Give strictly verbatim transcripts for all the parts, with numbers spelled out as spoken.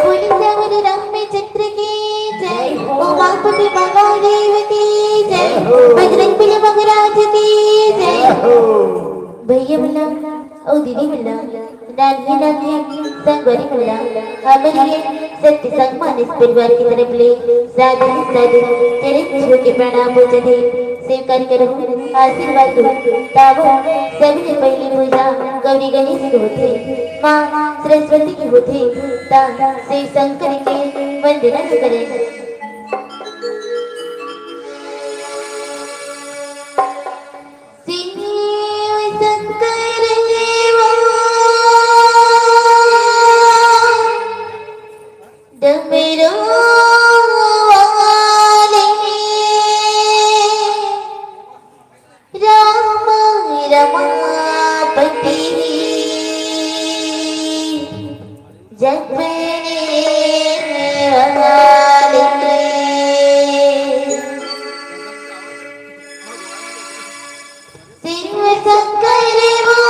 बोलो सावरे रामचंद्र की जय, उमापति महादेव की जय, बजरंग बली महाराज की जय। भैया मन ला अउ दीदी मन ला, नान्हे नान्हे संगवारी मन ला, हमर ये सत्य संग मानस परिवार की तरफ ले सादर सादर चरण छू के प्रणाम हो जथे। स्वीकार करो, आशीर्वाद दो। तावो सबले पहली पूजा गौरी गणेश के होथे, माँ सरस्वती के होथे, ता शिव शंकर के वंदना करे। शिव शंकर देवा डमरू वाले, राम रमापति जपने वाले। शिव शंकर वो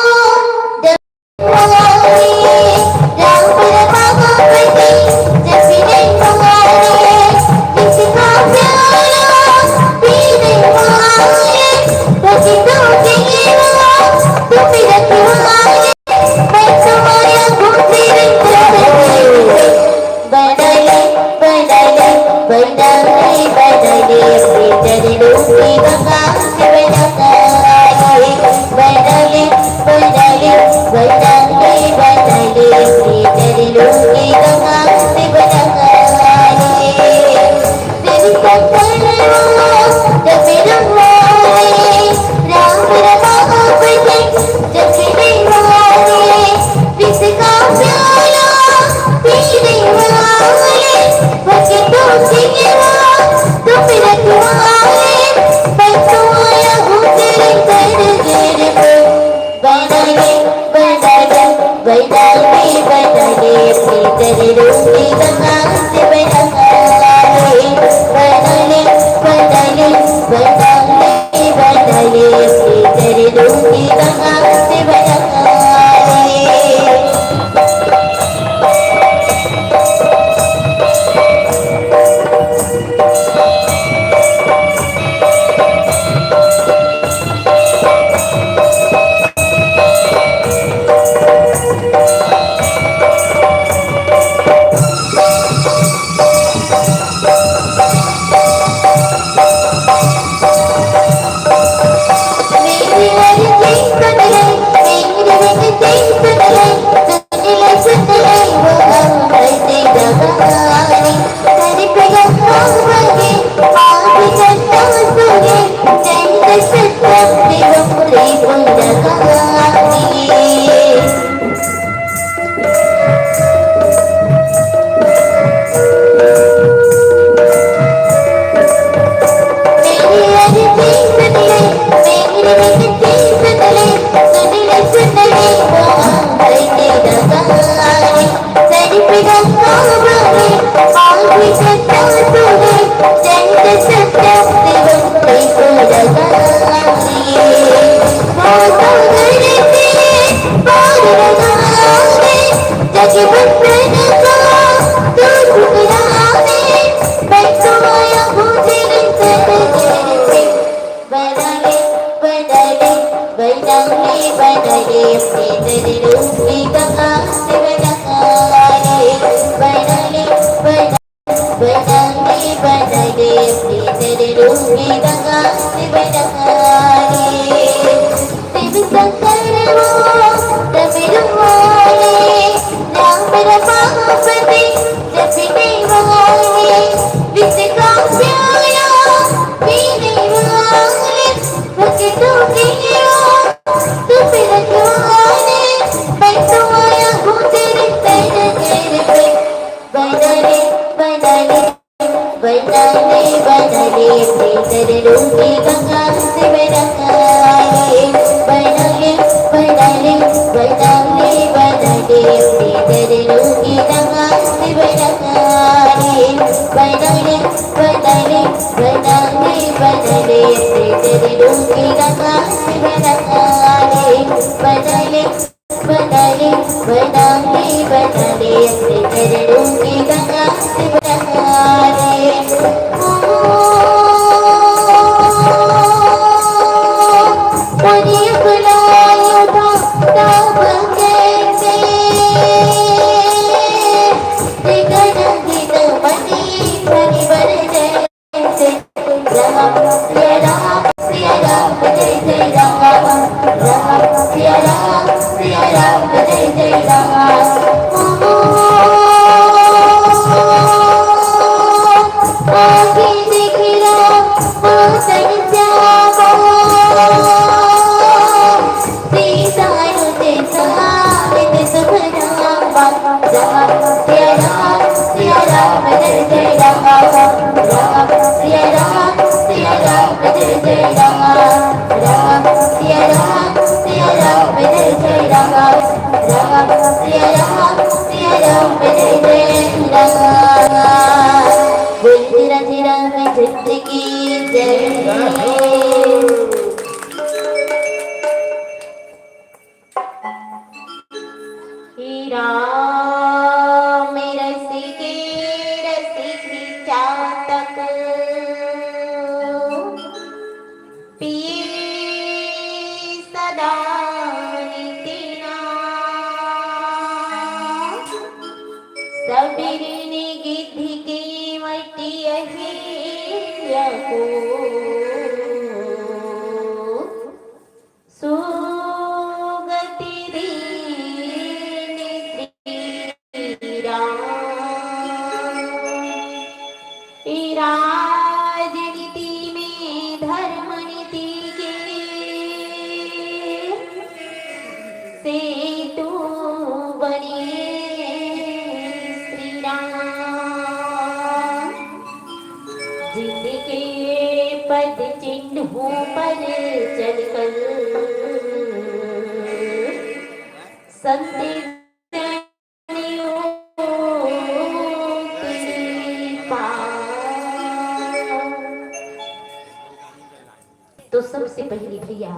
तो सबसे पहली भैया,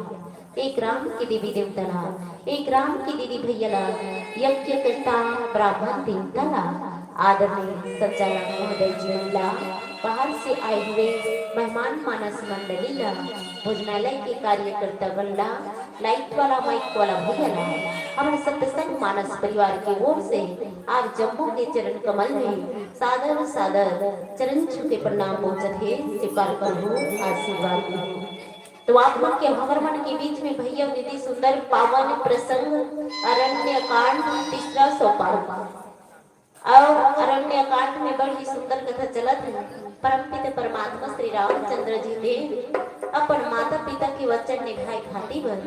एक राम के देवी देवता ला, एक राम के दीदी भैया ला, यज्ञकर्ता ब्राह्मण देवता ला, आदरणीय संचालक महोदय जी मन ला, बाहर से आए हुए मेहमान मानस मंडली ला, भोजनालय के कार्यकर्ता मन ला, लाइट वाला, माइक वाला भैया ला, हमर सत्संग मानस परिवार के ओर से आप जम्मो के चरण कमल में सादर सादर चरण छू के प्रणाम पहुंचत हे। स्वीकार करहु, आशीर्वाद दे। तो आप मन के, हमर मन के बीच में भैया दीदी सुंदर पावन प्रसंग अरण्य कांड तीसरा सोपान। अउ अरण्य कांड में बड़ ही सुंदर कथा चलत हे। परमपिता परमात्मा श्री रामचंद्र जी ने अपन माता पिता के वचन निभाए खातिर बर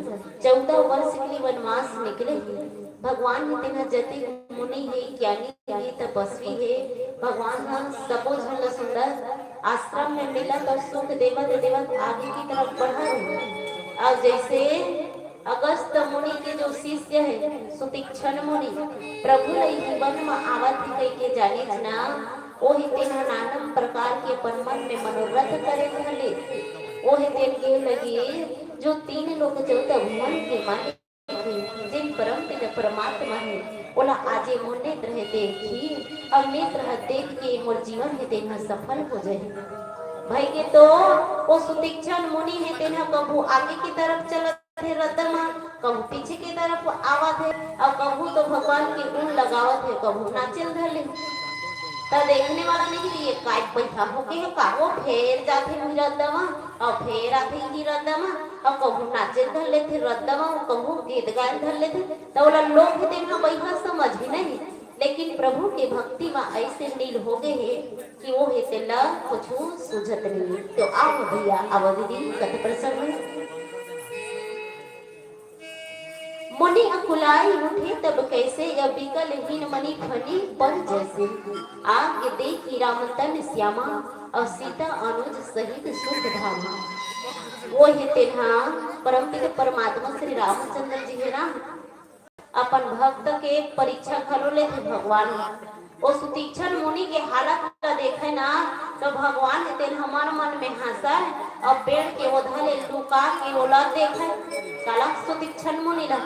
चौदह वर्ष के लिए वनवास निकले हे। भगवान हे तेन जतिक मुनि हे, ज्ञानी हे, तपस्वी हे। भगवान ह सबो झन ल सुंदर आश्रम में मिलत अउ सुख देवत देवत आगे की तरफ बढ़त हे। अउ जैसे अगस्त मुनि के जो शिष्य हे सुतीक्षण मुनि, प्रभु ल इही वन म आवत हे कहिके जानिस ना, ओही तेन ह नानम प्रकार के अपन मन में मनोरथ करे धर लिस। ओही तेन के लगे जो तीन लोक चौदह भुवन के मालिक हे, जेन परम पिता परमात्मा हे, ओला आजे मोर नेत्र हे देखी, अउ नेत्र ह देख के मोर जीवन हे तेन ह सफल हो जाही। भई के तो ओ सुतीक्षण मुनि हे, तेन ह कभू आगे के तरफ चलत हे रद्दा म, कभू पीछे के तरफ आवत हे, अउ कभू तो भगवान के गुण लगावत हे, कभू नाचे ल धर ले। त देखने वाला नहीं रही, ये काय बैठा होके हे का, वो फेर जाथे उही रद्दा म, अउ फेर आथे इही रद्दा म, अउ कभू नाचे ल धर लेथे रद्दा म, कभू गीत गाए ल धर लेथे, त ओला लोग हे तेन ह बैठा समझ ही नहीं। लेकिन प्रभु के भक्ति म अइसे लीन हो गए हे कि वो हे तेला कुछु सूझत नहीं। तो आओ भैया, आओ दीदी, कथा प्रसंग में। मुनि अकुलाय उठे तब कैसे, या बिकल हीन मनि फनि पर जैसे। आगे देखि राम तन श्यामा, अउ सीता अनुज सहित सुख धामा। वो हे तेन ह परमपिता परमात्मा श्री रामचंद्र जी हे ना, अपन भक्त के परीक्षा घलो लेथे भगवान। वो सुतीक्षण मुनि के हालत ला देखे ना, तो भगवान हे तेन ह मन मन में हंसय, अउ पेड़ के ओधा ले लुका के ओला देखे। काला सुतीक्षण मुनि ला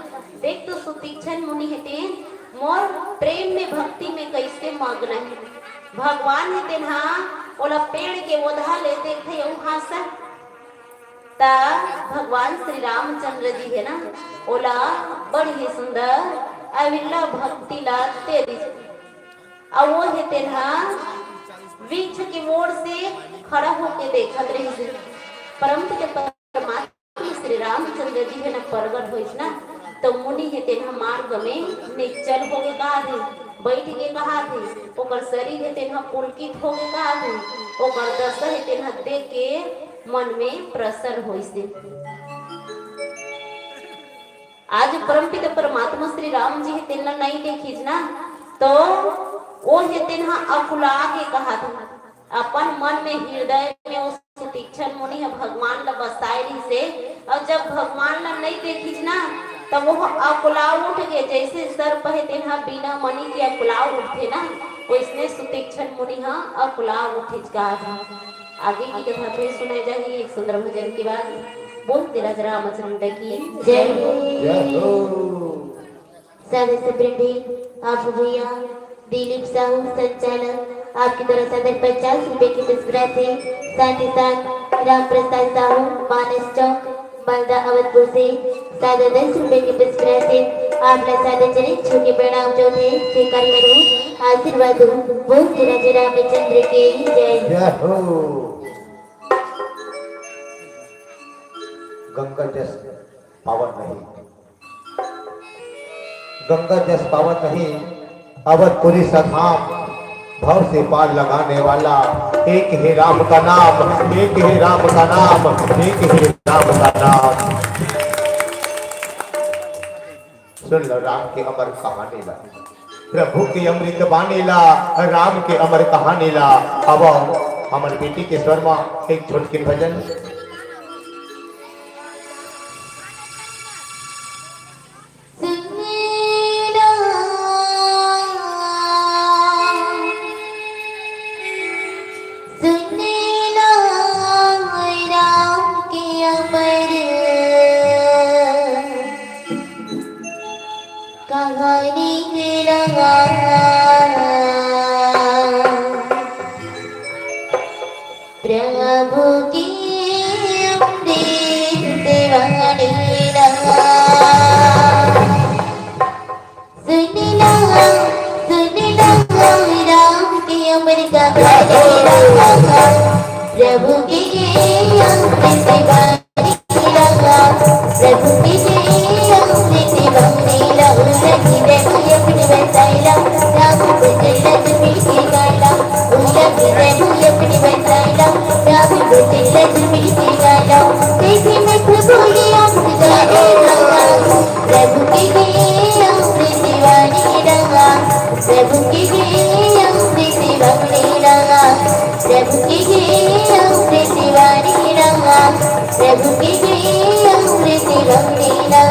देख, तो सुतीक्षण मुनि हे तेन मोर प्रेम में भक्ति में कैसे मग्न हे। भगवान हे तेन ह ओला पेड़ के ओधा ले देखे अउ हंसय। त भगवान श्री रामचंद्र जी हे ना, ओला बड़ ही सुंदर अविरला भक्ति ला दे दिस। अउ वो हे तेन ह वृक्ष के मोड़ से खड़ा होके देखत रहिस। परम पिता परमात्मा श्री रामचंद्र जी हे ना प्रगट होइस ना, तो मुनि हे तेन ह मार्ग में निश्चल होके कहाथे, बैठ के कहाथे, ओकर शरीर हे तेन ह पुलकित होके कहाथे, ओकर दशा हे तेन ह देख के मन में प्रसन्न होइसे। आज परमपिता परमात्मा श्री राम जी हे तेन ला नहीं देखिस ना, तो वो हे तेन ह अकुला के कहाथे। अपन मन में, हृदय में वो सुतीक्षण मुनि ह भगवान ला बसाए रहिसे, अउ जब भगवान ला नहीं देखिस ना, तब वो अकुला उठ गे। जैसे सर्प हे तेन ह बिना मणि के अकुला उठथे ना, वैसने सुतीक्षण मुनि ह अकुला उठिस कहाथे। आगे की कथा फिर सुनाई जाही एक सुंदर भजन के बाद। बोल तेरा रामचंद्र की जय हो। जय हो। सादर से प्रेम भेंट आप भैया दिलीप साहू संचालक, आपके द्वारा सादर पचास रुपए की पुरस्कार से, साथ ही साथ राम प्रसाद साहू, मानस चौक, मालदा अवधपुर से सादर दस रुपए की पुरस्कार से आप ला सादर चरण छू के प्रणाम जो थे स्वीकार करूं, आशीर्वाद दूं। बोल तेरा रामचंद्र की जय। जय हो। गंगा जस पावन नहीं, गंगा जस पावन नहीं, अवधपुरी सधाम, भव से पार लगाने वाला, एक ही राम का नाम, एक ही राम का नाम, एक ही राम का नाम। सुन लो राम के अमर कहानी ला, प्रभु के अमृत बानी ला, राम के अमर कहानी ला। अब हमर बेटी के स्वर मा एक छोटकिन भजन। कहानी लगा प्रभु की अमृत वाणी लगा। सुन लो, सुन लो, राम की अमर कहानी लगा। प्रभु की अमृत वाणी लगा। प्रभु की अमृत वाणी लगा। लगी दे अपनी बताई ला। राम को तेरा तुम की गाला। लगी दे अपनी बताई ला। राम को तेरा तुम की गाला। देखी मैं प्रभु ये अमृत वाणी लगा। प्रभु की जय, अमृत वाणी लगा। प्रभु की जय, अमृत वाणी लगा। प्रभु की जय, अमृत वाणी लगा। प्रभु की जय, अमृत वाणी लगा।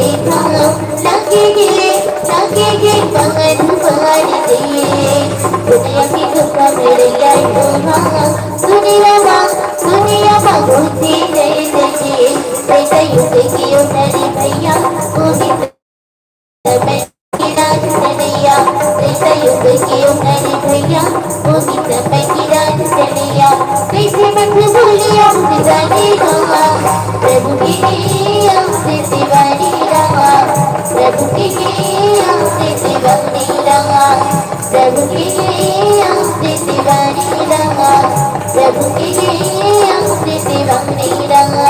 लगे गे, लगे गे पवन पार दे। दुनिया के दुख मिल जाए तो हाँ, दुनिया मा, दुनिया मा घुसी दे दे। त्रेता युग के उतरी भैया, वो भी समय की राजधनिया। त्रेता युग के उतरी भैया, वो भी समय की राजधनिया। कैसे मत भूलिया मुझे जाने रामा, प्रभु की स्तुति वाली रामा, प्रभु की स्तुति वाली रामा, प्रभु की स्तुति वाली रामा, प्रभु की स्तुति वाली रामा।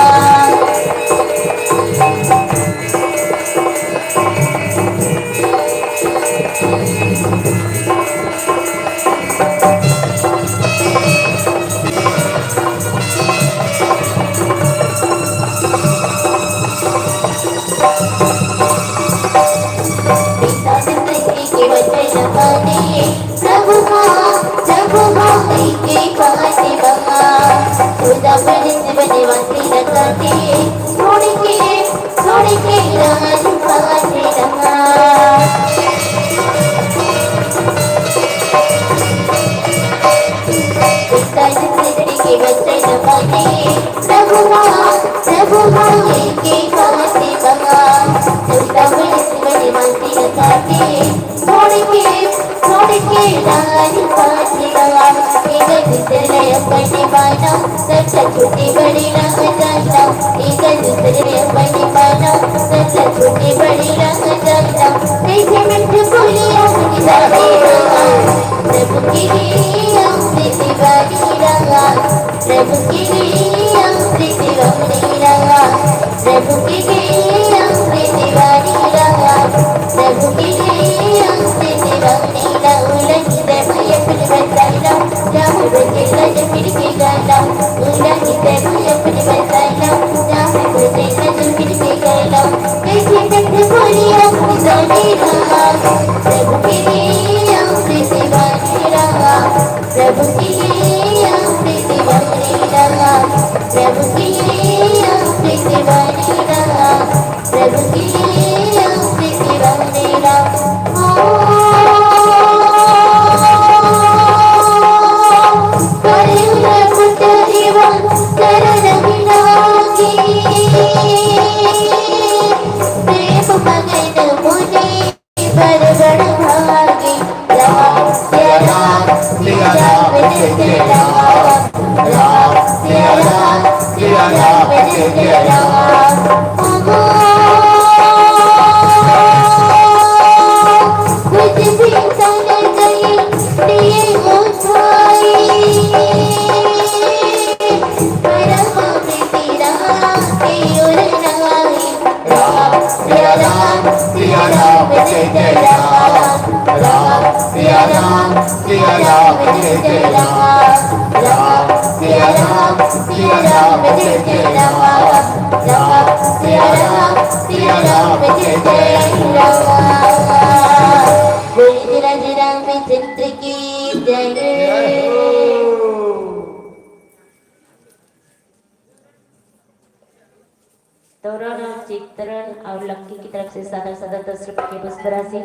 तोरण चित्रण और लक्की की तरफ से सादर सादर दस रुपए की पुष्प राशि।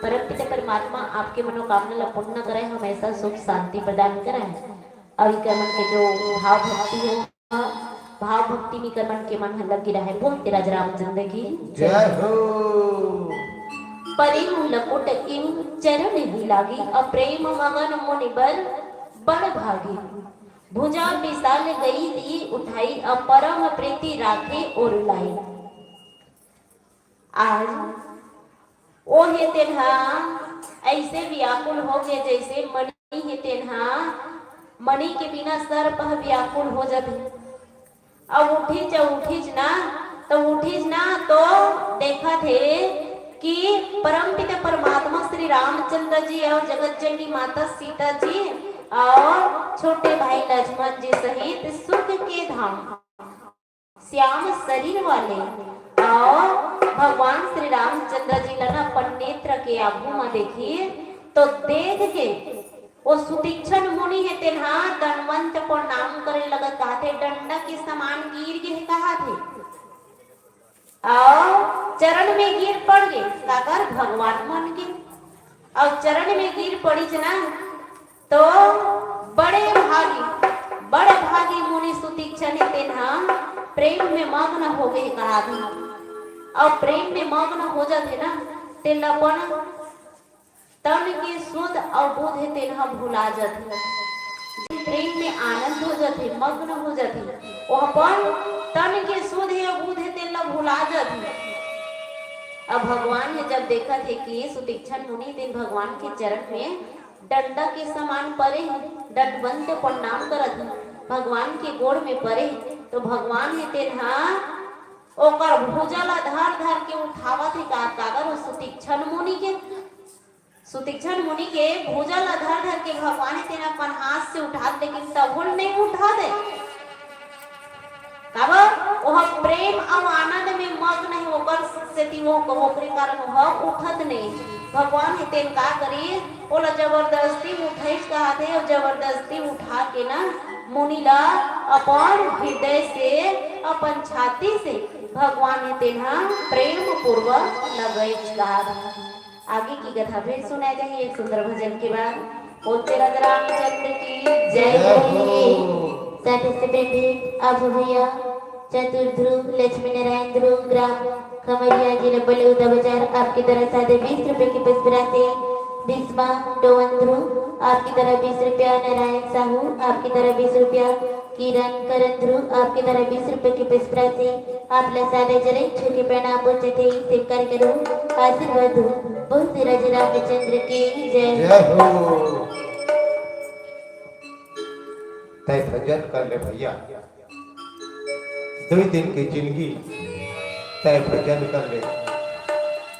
परमपिता परमात्मा आपके मनोकामना ला पूर्ण करे, हमेशा सुख शांति प्रदान करे। और इकर मन के जो भाव भक्ति है, भाव भक्ति में इकर मन के मन ह लगी रहे। बोल तेरा रामचंद्र की जय हो। परि मुँह लकुट इम चरण ही लागी, अप्रेम मगन मुनि बर बड़ भागी। भुजा विशाल गई दी उठाई, अब परम प्रीति राखे ओर लाई। आज ओ हे तेन हा ऐसे व्याकुल हो गए, जैसे मणि हे तेन हा, मणि के बिना सर्प ह व्याकुल हो जाथे। अब उठिच, उठिच ना, तो उठिच ना, तो देखत हे कि परमपिता परमात्मा श्री रामचंद्र जी और जगत जननी माता सीता जी और छोटे भाई लक्ष्मण जी सहित सुख के धाम श्याम शरीर वाले और भगवान श्री रामचंद्र जी ला ना अपन नेत्र के आगू म देखिए, तो देख के वो सुतीक्षण मुनि हे तेन हा दंडवत प्रणाम करे लगत, कहाथे, डंडा के समान गिर गे हे, कहाथे। अउ चरण में गिर पड़ गे, काकर? भगवान मन के। अउ चरण में गिर पड़िस ना, तो बड़े भागी, बड़ भागी मुनि सुतीक्षण हे, तेन ह प्रेम में मग्न हो गे कहाथे। अउ प्रेम में मग्न हो जाथे ना, तेन ल अपन तन के सुध अउ बुध हे, तेन ह भुला जाथे। जेन प्रेम में आनंद हो जाथे, मग्न हो जाथे, वो अपन तन के सुध हे अउ बुध हे, तेन ल भुला जाथे। अब भगवान हे जब देखत हे कि सुतीक्षण मुनि तेन भगवान के चरण में डंडा के समान परे हे, दंडवत प्रणाम करत हे, भगवान के गोड़ में परे हे, तो भगवान हे तेन ह ओकर भुजा ला धर धर के उठावत हे। का, काकर? वो सुतीक्षण मुनि के। सुतीक्षण मुनि के भुजा ला धर धर के भगवान हे तेन अपन हाथ से उठात, लेकिन तभो नहीं उठा दे। काबर? ओह प्रेम अउ आनंद में मग्न हे, ओकर सेती वो, ओकरे कारण ओह उठत नहीं। भगवान हे तेन का करिस, ओला जबरदस्ती उठइस कहाथे, अउ जबरदस्ती उठा के ना मुनि ला अपन हृदय से, अपन छाती से भगवान हे तेन ह प्रेम पूर्वक लगइस कहाथे। आगे की कथा फिर सुनाए जाही एक सुंदर भजन के बाद। बोल तेरा रामचंद्र की जय। जय हो। साथ ही से बेंदी आप भैया चतुर ध्रुव, लक्ष्मी नारायण ध्रुव, ग्राम खमरिया, जिला बलौदा बाजार, आपकी तरफ से दे बीस रुपए की पुष्प राशि। भीष्मा डोवन ध्रुव, आपकी तरफ बीस रुपया। नारायण साहू, आपकी तरफ बीस रुपया। किरण करण ध्रुव, आपकी तरफ बीस रुपए की पुष्प राशि। आप ला सादे चरण छू के प्रणाम पूछत हे, स्वीकार करो आशीर्वाद हो। बोल श्री राधे रामचंद्र की जय। जय हो। तय भजन कर ले भैया, दुई दिन की जिंदगी, तय भजन कर ले,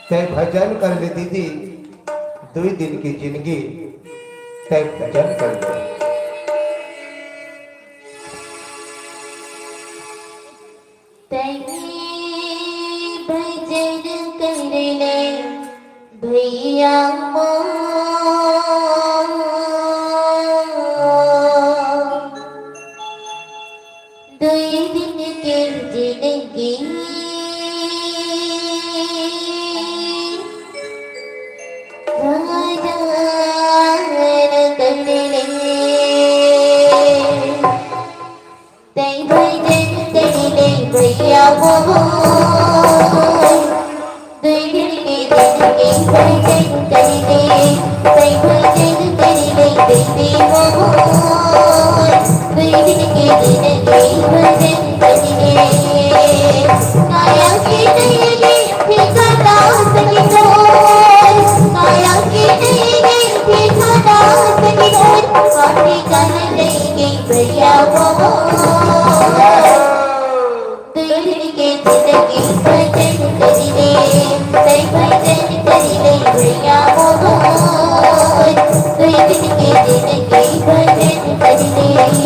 तय भजन कर ले दीदी, दुई दिन की जिंदगी, तय भजन कर ले। तैं भजन कर ले भैया मोर, दुई दिन के जिंदगी भजन कर ले। तैं भजन कर ले भैया मोर, दुई दिन के दिन के भजन कर ले। तैं भजन कर ले दीदी मोर, दुई दिन के दिन के भजन कर ले। काया के नहीं रे ठिकाना सकी तोर, काया के नहीं रे ठिकाना सकी तोर, काफी कर ले के भैया मोर। दुई दिन के जिंदगी भजन कर ले, तैं भजन कर ले भैया मोर। दुई दिन के जिंदगी भजन कर ले।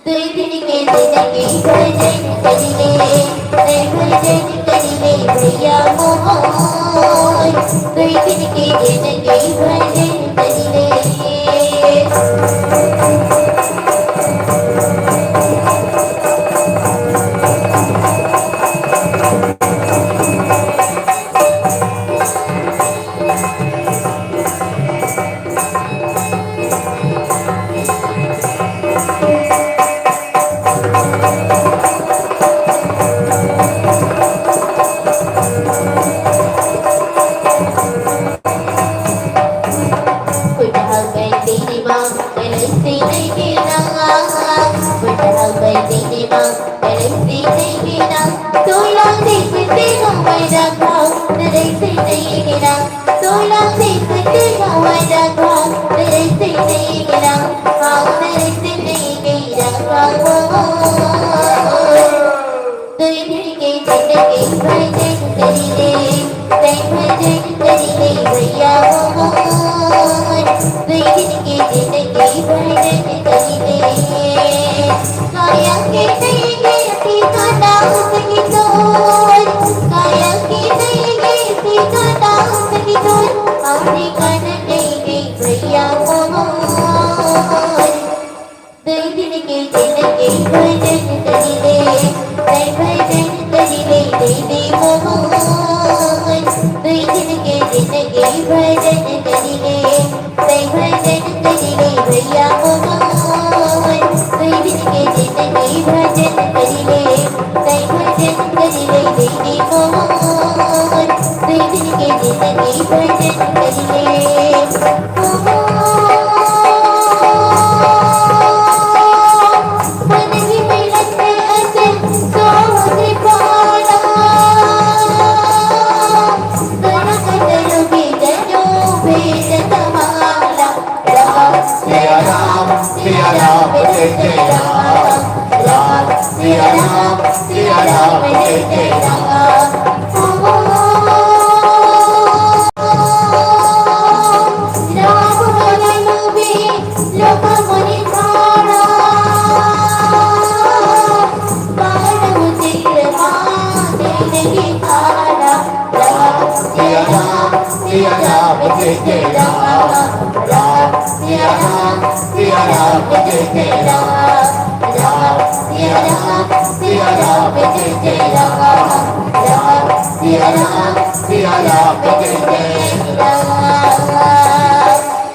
दुई दिन के जिंदगी भजन कर ले, तैं भजन कर ले भैया मोर। दुई दिन के जिंदगी भजन कर ले।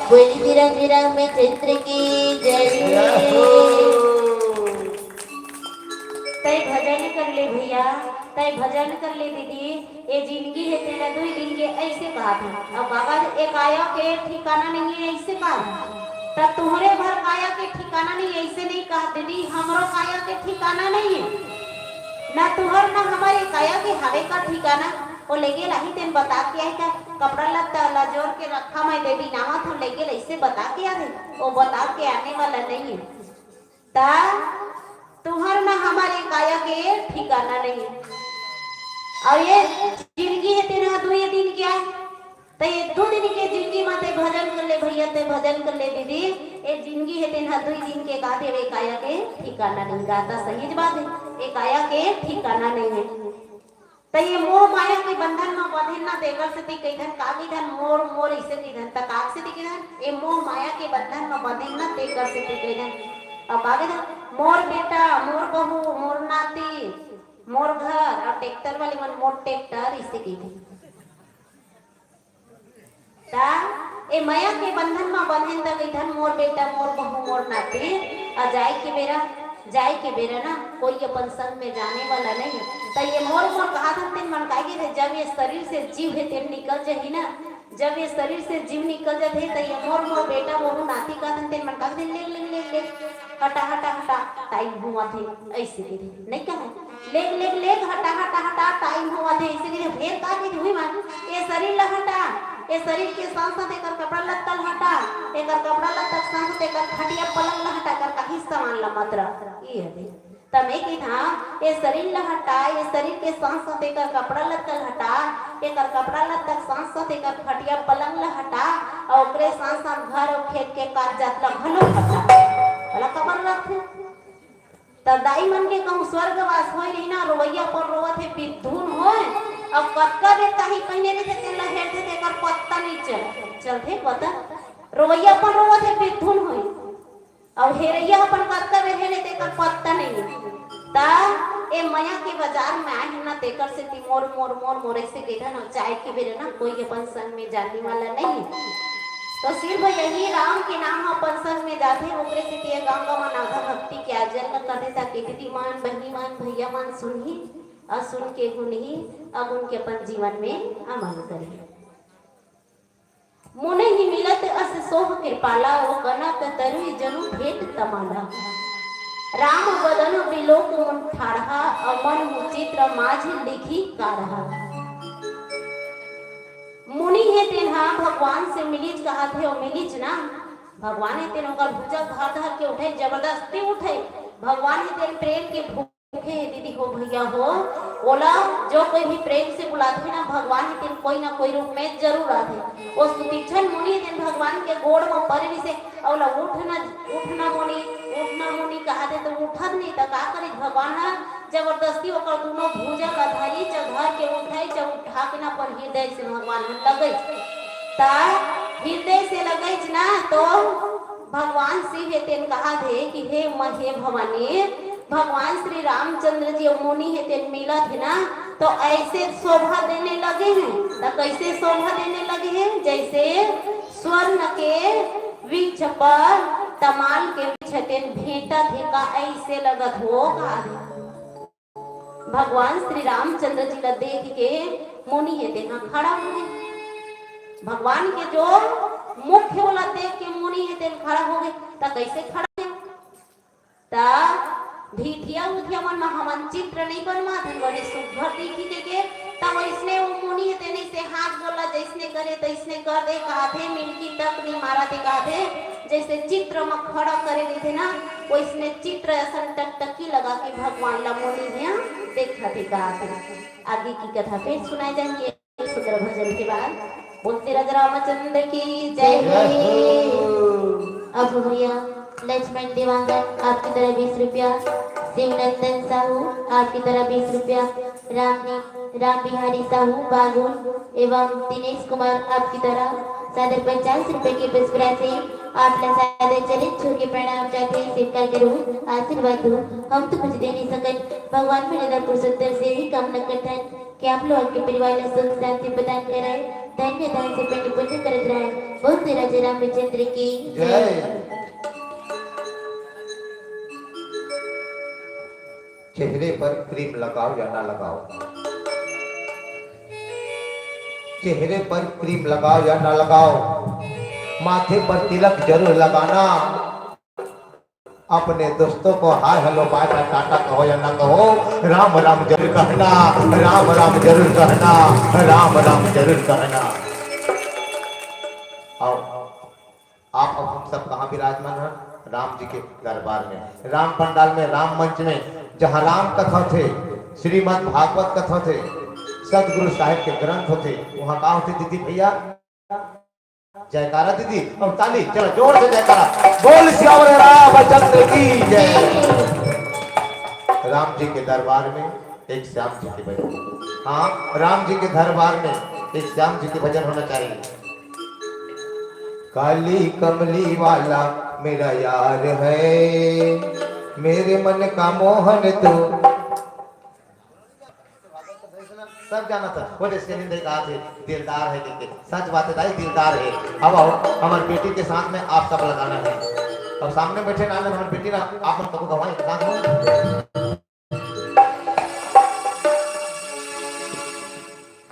बोल धीरम धीरम में चंद्र की जय। तै भजन कर ले भैया, तै भजन कर ले दीदी। ए जिंदगी हे तेला दुई दिन के, ऐसे कहा था। अब बाबा, ए काया के ठिकाना नहीं है, ऐसे कहा था। तब तुम्हरे भर काया के ठिकाना नहीं, ऐसे नहीं कहा दीदी, हमरो काया के ठिकाना नहीं है। ना तुहर ना हमारे काया के हवे का ठिकाना। वो लेगे लाही तेन बता के आए का, कपड़ा लत्ता ला जोर के रखा मैं देवी नावा था, लेगे ऐसे बता के आ रहे, वो बता के आने वाला नहीं है। ता तुहर ना हमारे काया के ठिकाना नहीं है। और ये जिंदगी हे तेन हा दुई दिन के, त ये दू दिन के जिंदगी मा ते भजन कर ले भैया, ते भजन कर ले दीदी। ये जिंदगी हे तेन हा दुई दिन के, का देवे काया के ठिकाना नहीं। गाता सही बात है, ये काया के ठिकाना नहीं है। त ये मोह माया के बंधन म बंधे ना, तेकर सेती कहिथन, का कहिथन, मोर मोर इसे कहिथन, त का सेती कहिथन, ये मोह माया के बंधन म बंधे ना, तेकर सेती कहिथन। अब का कहिथन, मोर बेटा, मोर बहू, मोर नाती, मोर घर, और ट्रैक्टर वाले मन मोर ट्रैक्टर इसे कहिथन। ता ए मया के बंधन म बंधेन त कहिथन, मोर बेटा, मोर बहू, मोर नाती, आ जाए के बेरा, जाए के बेरा ना कोई अपन संग में जाने वाला नहीं है। त ये मोर मोर कहा था तेन मन का के, जब ये शरीर से जीव है तेन निकल जाही ना, जब ये शरीर से जीव निकल जाथे त ये मोर मोर बेटा, बहू, नाती कहा था तेन मन का के, ले ले ले ले, हटा हटा हटा, टाइम हुआ थे, ऐसे के नहीं कहा। लेग, लेग, लेग, हटा, हटा, हटा, टाइम होवत हे, इसे कहिथे, फेर का कहिथे, हुई मान, ए शरीर ला हटा, ए शरीर के साथ साथ एकर कपड़ा लत्ता ला हटा, एकर कपड़ा लत्ता के साथ साथ एकर खटिया पलंग ला हटा, एकर काहीच सामान ला मत रख। ई हरे। त मैं कहिथा, ए शरीर ला हटा, ए शरीर के साथ साथ एकर कपड़ा लत्ता ला हटा, एकर कपड़ा लत्ता के साथ साथ एकर खटिया पलंग ला हटा, अउ ओकरे साथ साथ घर अउ खेत के कागजात ला घलो हटा। ओला काबर रखथे? त दाई मन के कहूँ स्वर्गवास होय रही ना, रोवइया पर रोवत हे, बिधुन होय, अउ कतका बेर ताही पहिने रहिथे, तेन ला हेरथे, तेकर पत्ता नइ चल, चलथे पता? रोवइया अपन रोवत हे, बिधुन होय, अउ हेरइया अपन कतका बेर हेरे, तेकर पत्ता नइ हे। त ए मया के बाजार में आए हे ना, तेकर सेती मोर, मोर, मोर, मोर अइसे कहिथन, अउ जाए के बेर ना कोई अपन संग में जाने वाला नहीं। तो सिर्फ यही राम के नाम ह अपन संग में जाथे, ओकरे सेती ये गाँव गाँव म नागा भक्ति के आयोजन ल करथे, ताकि दीदी मन, बहिनी मन, भैया मन सुनही अउ सुन के गुनही अउ गुन के अपन जीवन में अमल करही। मुनहि मिलत अस सोह कृपाला, ओ कनक तरुई जनु भेंट तमाला। राम बदन बिलोक मुन ठाढ़ा, अमन मुचित्र माझ लिखि कारहा। मुनि हे तेन ह भगवान से मिलिच कहत हे, अउ मिलिच ना, भगवान हे तेन ओकर भुजा धर धर के उठे, जबरदस्ती उठे। भगवान हे तेन प्रेम के भूखे हे दीदी हो, भैया हो, ओला जो कोई भी प्रेम से बुलाथे ना, भगवान हे तेन कोई ना कोई रूप में जरूर आथे। ओ सुतीक्षण मुनि हे तेन भगवान के गोड़ म परे रिहिसे, ओला उठ न, उठ न मुनि, उठ न मुनि कहा दे तो उठत नहीं, त का करे भगवान ह? जबरदस्ती ओकर दूनों भुजा ला धरी, च धर के उठाई, च उठा के ना अपन हृदय से भगवान ह लगई, त हृदय से लगई ना तो भगवान शिव हे तेन कहा दे कि हे म-, हे भवानी, भगवान श्री रामचंद्र जी मुनि हे तेन मिलत हे ना, तो ऐसे शोभा देने लगे हैं। त कैसे शोभा देने लगे हैं? जैसे स्वर्ण के वृक्ष पर तमाल के वृक्ष तेन भेंटत हे का, ऐसे लगत हो का। भगवान श्री रामचंद्र जी ला देख के मुनि हे तेन ह खड़ा हो गए। भगवान के जो मुख हे ओला देख के मुनि हे तेन खड़ा हो गए। त कैसे खड़ा हो गए? त ढिठिया उठिया मन म हमन चित्र नहीं बनवाथन, बने सुघर दिखी कहिके। त वैसने वो मुनि हे तेन से हाथ गोला जैसने करे तैसने कर दे कहाथे, मिलकी तक नहीं मारा दे कहाथे। जैसे चित्र म खड़ा करे रहिथे ना, वैसने चित्र असन टकटकी लगा के भगवान ला मुनि ह देखत हे कहाथे। आगे की कथा फिर सुनाई जाही। सुंदर भजन के बाद बोलते राजा रामचंद्र की जय। जय हो। अब हो भैया लक्ष्मण देवांगन आपकी तरह बीस रुपया, शिवनंदन साहू आपकी तरह बीस रुपया, रामनी, राम बिहारी साहू बागुल एवं दिनेश कुमार आपकी तरह सादर पचास रुपए की पुष्प राशि आप ला सादर चरित छू के प्रणाम चाहते हैं, स्वीकार करूँ, आशीर्वाद दो। हम तो कुछ दे नहीं सकत, भगवान में दादा पुरुषोत्तम से ही कामना करथन कि आप लोग के परिवार ला सुख शांति प्रदान करे, धन धान्य से पेट पूजा करत रहे। बोलते राजा रामचंद्र की जय। चेहरे पर क्रीम लगाओ या ना लगाओ, चेहरे पर क्रीम लगाओ या ना लगाओ, माथे पर तिलक जरूर लगाना। अपने दोस्तों को हाय हेलो बाय बाय टाटा कहो या ना कहो, राम राम जरूर कहना, राम राम जरूर कहना, राम राम जरूर कहना। आओ, आप अब हम सब कहाँ विराजमान हैं? राम जी के दरबार में, राम पंडाल में, राम मंच में, जहाँ राम कथा होथे, श्रीमद् भागवत कथा होथे, सदगुरु साहिब के ग्रंथ होथे, वहाँ का होथे दीदी भैया? जयकारा दीदी, और ताली, चलो जोर से जयकारा। बोल सियावर रामचंद्र की जय। राम जी के दरबार में एक श्याम जी के भजन। हाँ, राम जी के दरबार में एक श्याम जी के भजन होना चाहिए। काली कमली वाला मेरा यार है, मेरे मन का मोहन तू। सब जाना था, वो इसके नहीं देखा थे, दिलदार है कहिके। सच बात है दाई, दिलदार है। अब आओ, हमारी बेटी के साथ में आप सब लगाना है। अब सामने बैठे ना, हमारी बेटी ना, आप हम सबको गवाएं, साथ में।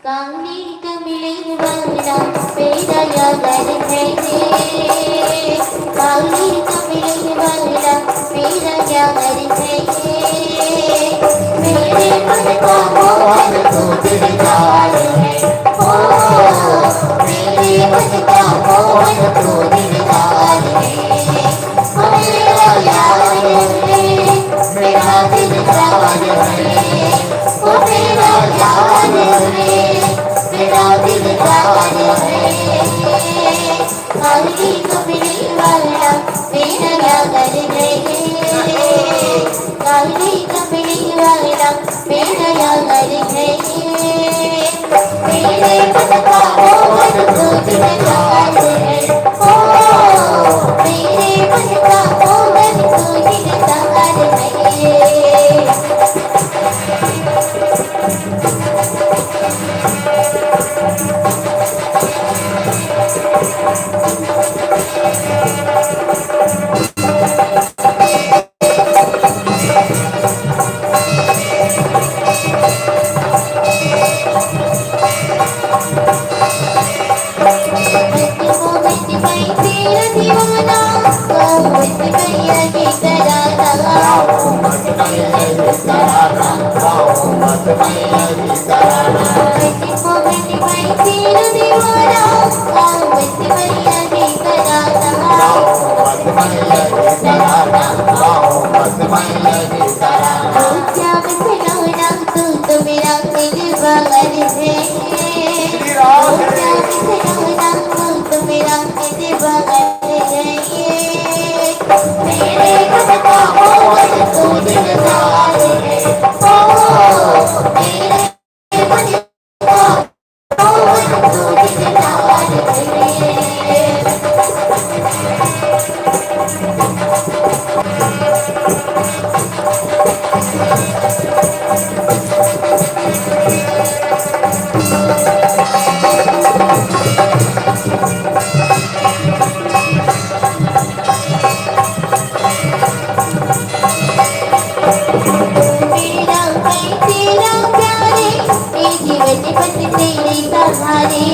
काली कमली वाला मेरा यार है, काली कमली वाला मेरा यार है, मेरे मन का मोहन तू दिलदार है, ओ, मेरे मन का मोहन तू दिलदार है, ओ मेरा यार है, मेरा दिलदार है। ओ मेरा यार रे, मेरा दिलदार रे, काली कमली वाला मेरा यार रे, काली कमली वाला मेरा यार रे, मेरे मन का मोहन तू दिलदार है, ओ, मेरे मन का मोहन तू दिलदार है। श्याम खिलौना तू तो मेरा दिलबर है। श्री राम। श्याम खिलौना तू तो मेरा दिलबर है। मेरे मन का मोहन तू दिलदार है। ओ, मेरे मन का मोहन तू दिलदार है। मेरा भाई तेरा प्यारे, ए जीवन बस तेरे सहारे।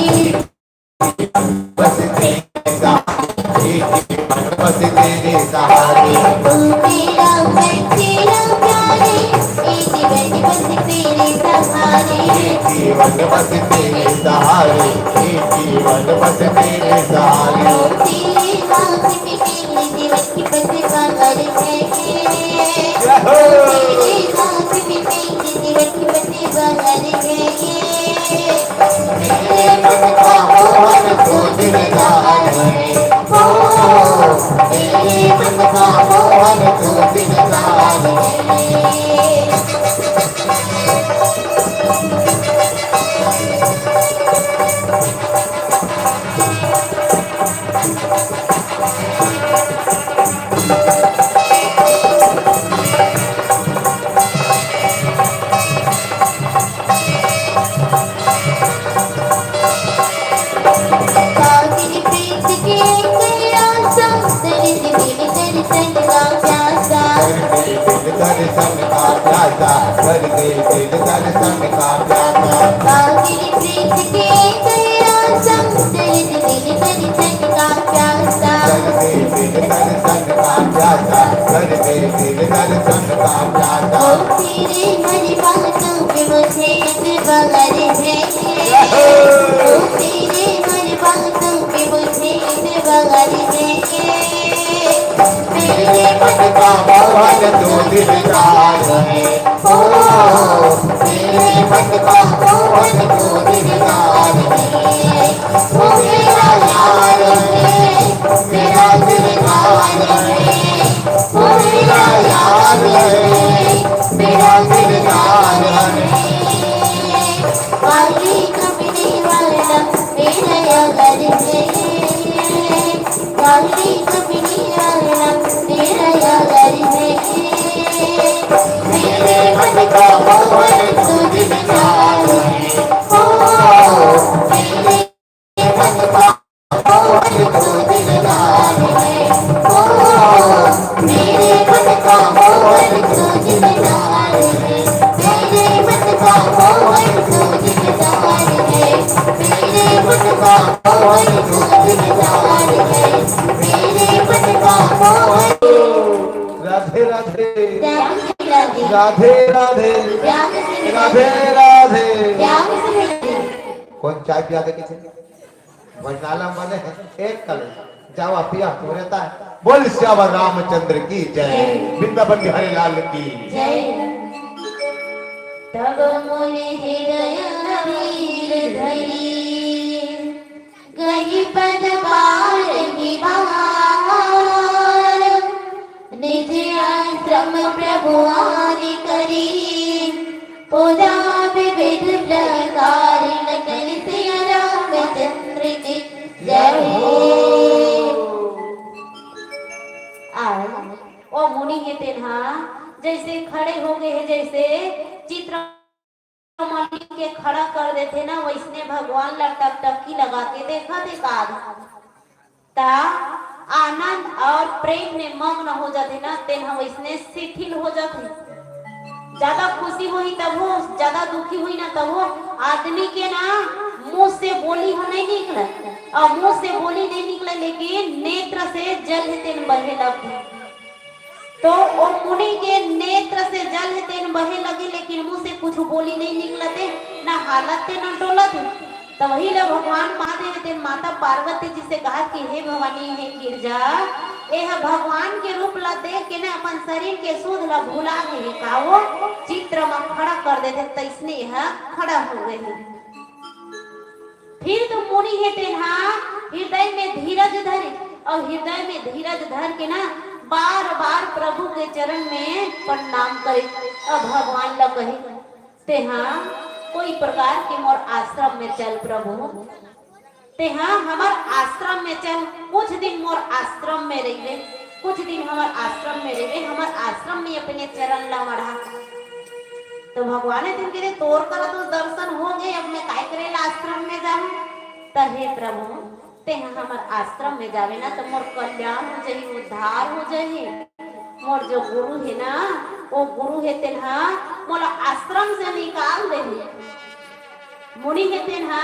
बस तेरे सहारे, ए जीवन बस तेरे सहारे। ओ मेरा भाई तेरा प्यारे, ए जीवन बस तेरे सहारे। ए जीवन बस तेरे सहारे, ए जीवन बस तेरे सहारे। ओ तेरे साथ में जीवन की बस बहार है। जय हो। तेरे साथ में जीवन की बस बहार है। मेरे मन का मोहन तू दिलदार है। ओ, मेरे मन का मोहन तू दिलदार है। कातिल प्रीत के कयासा, दर्द दिल दर्शन का प्यासा। दर्द दिल दर्शन का प्यासा, दर्द दिल दर्शन का प्यासा। कातिल प्रीत के कयासा, दर्द दिल दर्शन का प्यासा। दर्द दिल दर्शन का प्यासा, दर्द दिल दर्शन का प्यासा। ओ तेरे हर बातों पे मुझे इतबार है। ओ तेरे हर बातों पे मुझे इतबार है। मेरे मन का मोहन तू दिलदार है। ओ, मेरे मन का मोहन तू दिलदार है। ओ मेरा यार है, मेरा दिलदार है। ओ मेरा यार है, मेरा दिलदार है। वाली कमली वाला मेरा यार है। काली कमली वाला मेरा यार है। मेरे मन का मोहन तू दिलदार है। ओ, मेरे मन का मोहन तू दिलदार है। ओ, मेरे मन का मोहन तू दिलदार है। मेरे मन का मोहन तू दिलदार है। मेरे मन का मोहन तू दिलदार है। मेरे मन का मोहन। राधे राधे। राधे राधे। राधे राधे। राधे राधे। कौन चाय पिया दे किसी? भोजनालय वाले हैं, एक कल जावा पिया, पूरे ता। बोल सियावर रामचंद्र की जय, वृंदावन बिहारी लाल की जय। तब मोरे हृदय धीर धरी, गही पद पार निवार, निज आश्रम प्रभु आन करी। पूजा विविध प्रकार नटल सिया रामचंद्र की जय हो। आज ओ मुनि हे तेन हा जैसे खड़े हो गए हे, जैसे चित्रमणि के खड़ा कर देथे ना, वैसने भगवान ला टकटकी लगा के देखत हे का। त आनंद और प्रेम में मग्न हो जाथे ना, तेन ह वैसने शिथिल हो जाथे। ज्यादा खुशी होही तब हो, ज्यादा दुखी होही ना तब हो, आदमी के ना मुंह से बोली हो नहीं निकले, और मुंह से बोली नहीं निकले, लेकिन नेत्र से जल हे तेन बहे लगथे। तो ओ मुनि के नेत्र से जल हे तेन बहे लगे, लेकिन मुंह से कुछ बोली नहीं निकलते, ना हालत ते ना डोलत। त वही ला भगवान महादेव तेन माता पार्वती जी से कहा कि हे भवानी, हे गिरजा, ए ह भगवान के रूप ला देख के ना अपन शरीर के सुध ला भुला गे हे। का वो? खड़ा कर देथे, तइसने एहा खड़ा हो गए हे। फिर तो मुनि हे तेन हा हृदय में धीरज धरे, अउ हृदय में धीरज धर के ना बार बार प्रभु के चरण में प्रणाम करे, अउ भगवान ला कहे, तेहा कोई प्रकार के मोर आश्रम में चल प्रभु, तेहा हमर आश्रम में चल, कुछ दिन मोर आश्रम में रहिबे, कुछ दिन हमर आश्रम में रहिबे, हमर आश्रम में अपने चरण ला मढ़ा। तो भगवान हे तेन कहे, तोर करा तो दर्शन हो गए, अब मैं काय करे ला आश्रम में जाहूं? त हे प्रभु, तेहा हमर आश्रम में जावे ना, तो मोर कल्याण हो जाही, उद्धार हो जाही। मोर जो गुरु हे ना, वो गुरु हे तेन हा मोला आश्रम से निकाल देही। मुनि हे तेन हा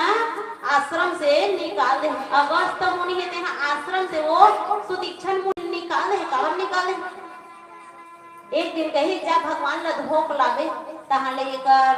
आश्रम से निकाल देही। अगस्त मुनि हे तेन हा आश्रम से वो सुतीक्षण मुनि निकाल देही। काबर निकाल देही? एक दिन कही, जा भगवान ला धोक लाबे, तहां ले एकर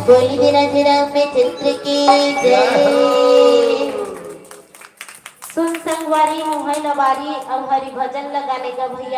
बोली दे राधे राम में चंद्र की जय। सुन संगवारी, मुहई लबारी अउ हरि भजन लगाने का भैया।